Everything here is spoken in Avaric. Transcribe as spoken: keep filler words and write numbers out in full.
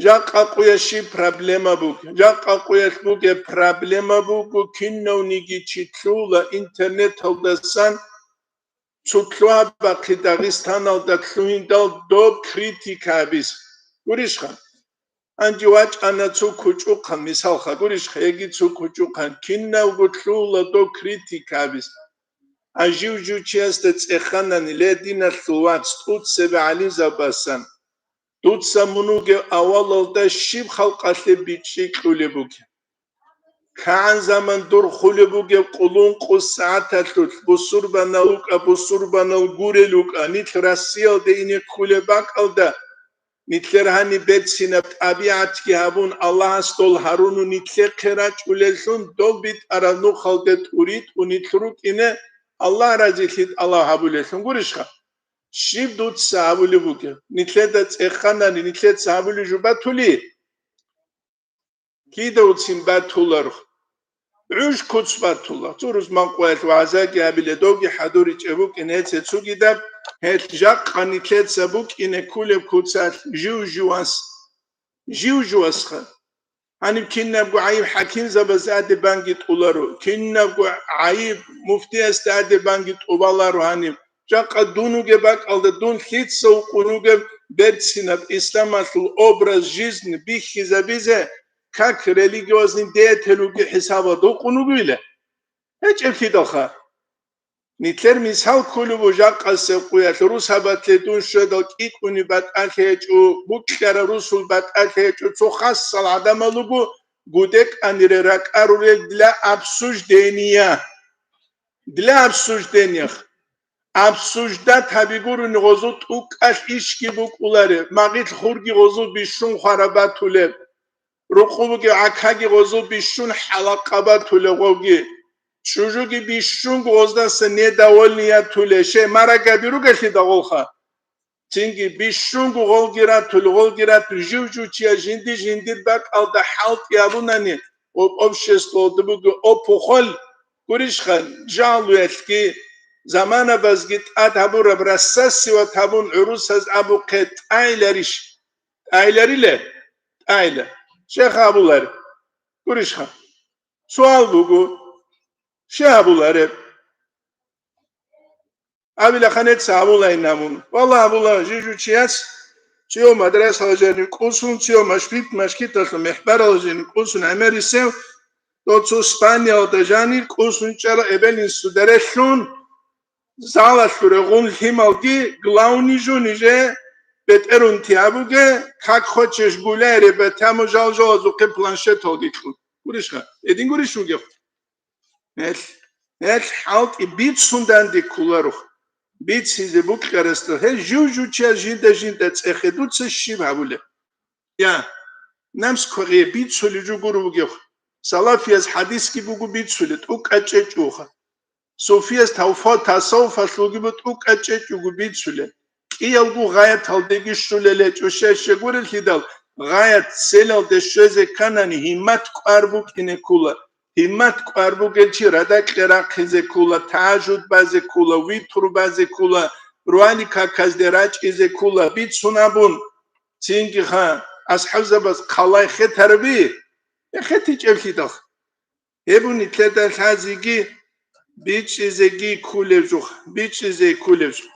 Жакъа къуялъ щиб проблема буго? Жакъа къуялъ бугеб проблема буго, кинавниги чи лъугьула интернеталдасан цо лъугьа-бахъи Дагъистаналда лъугьиндал доб критика гьабизе. Гурищха? Гьанже вачӀана цо кучӀухъан, мисалха, гурищха, яги цо кучӀухъан, кинавго лъугьула доб критика гьабизе. А жив-жив чиясда цӀеханани, ле, диналъул вац, тӀуцебе гӀалимзабасан, дуца мун вугев авалалда щиб халкъалъе бичӀчӀи кьулеб бугеб? КигӀан заман дур хулеб бугеб къуллукъ сагӀаталъулъ бусурбанал вукӀа, бусурбанал гурел вукӀа, нилъ Россиялде ине ккулеб бакӀалда, нилъер гьаниб берцинаб тӀабигӀатги гьабун, Аллагьас дол гьарун нилъехъе рачӀулеллъун, дол битӀараб нухалде тӀуритӀун нилъ рукӀине, Аллагь разилъи тӀалаб гьабулеллъун гурищха? Щиб дуца гьабулеб бугеб? Нилъеда цӀеханани, нилъеца гьабулеб жо батули? Кидавцин батуларо. ГӀуж куц батула. Цо рузман къоялъ вагӀзаги гьабила, довги хӀадуричӀеб букӀин гьеце цугидаб, гьелъ жакъа нилъеца букӀине ккулеб куцалъ жив-живас. Жив-живасха. Гьаниб кинабго гӀайиб хӀакимзабазе тӀаде банги тӀоларо, кинабго гӀайиб муфтиясда тӀаде банги тӀубаларо гьаниб. Жакъа дун вугеб бакӀалда дун лъица вукъун вугеб берцинаб исламалъул образ жизни бихьизабизе, как религиозный деятель вугев хӀисабалда вукъун вугевила? ГьечӀеблъидалха. Нилъер мисал кколеб буго жакъасеб къуялъ, русабатлъи дун щведал кӀикӀуни батӀалъи гьечӀо, букьараб русул батӀалъи гьечӀо, цо хасал гӀадамал руго гудекӀанире ракӀарулел для обсуждения. Для обсуждения. Обсуждать гьаби гурони гъозул тӀукӀалъ ишги букӀулареб, магъил хурги гъозул бищун хвараб батулеб. Рукъу бугеб гӀакаги гъозул бищун хӀалакъа батулеб гъовги. Чужуги бищунго гъоздаса недовольный ятулеб, щай марагаби ругалъида гъолха. Цинги бищунго гъолги ратулеб, гъолги ратулеб, жив-жив чияс жинди-жиндир бакӀалда хӀалтӀи абунани, об-, обществоялда бугеб опухоль, гурищха, жалуялъги, заманабазги тӀад гьабураб, рассасивать гьабун гӀурусаз абухъе тӀайларищ? ТӀайларила? ТӀайла. Щай гьабулареб? Гурищха. Суал буго, щай гьабулареб? Абила ханец гьабулайин абун. Валлагь, гьабула жижу чияс, цӀиё мадрасала жанив кӀусун, цӀиё машгит-, машгиталъул мехбарала жанив кӀусун гӀемерисев, дол цо Спаниялда жанир кӀусун чӀара эбел-инсуда релълъун, залалъуре гъун лъималги, главный жо ниже бетӀерунти абуге, как хочешь гуляй, ребятамо жал-жалазухъе планшеталги кьун. Гурищха? Гьедин гурищ вугев? Гьел, гьел хӀалтӀи бицун данде кколаро. Бицизе букьарасда, гьел жив-жив чияс жинда-жинда цӀехе дуца щиб гьабулеб? Я, намс квагъие бицулев жо гуро вугев. Салафияз хӀадисги буго бицулеб, тӀукӀа чӀечӀуха. Суфияз тавфа-, тасаввуфалъулги бу-, тӀукӀа чӀечӀого бицулеб. КӀиялго гъаяталдеги щулел гьечӀо, щай-щай гурелъидал, гъаят селалде щвезе кканани гьиммат кӀвар букӀине ккола. Гьиммат кӀвар бугел чи радакье рахъизе ккола, тажуд базе ккола, витру базе ккола, руали каказде рачӀизе ккола, бицун абун. Цинги ха, асхӀабзабаз хъалай хетараби? ЭхетичӀеблъидал. Гьеб нилъеда лъазеги, бичӀчӀизеги кколеб жо, бичӀчӀизе кколеб жо.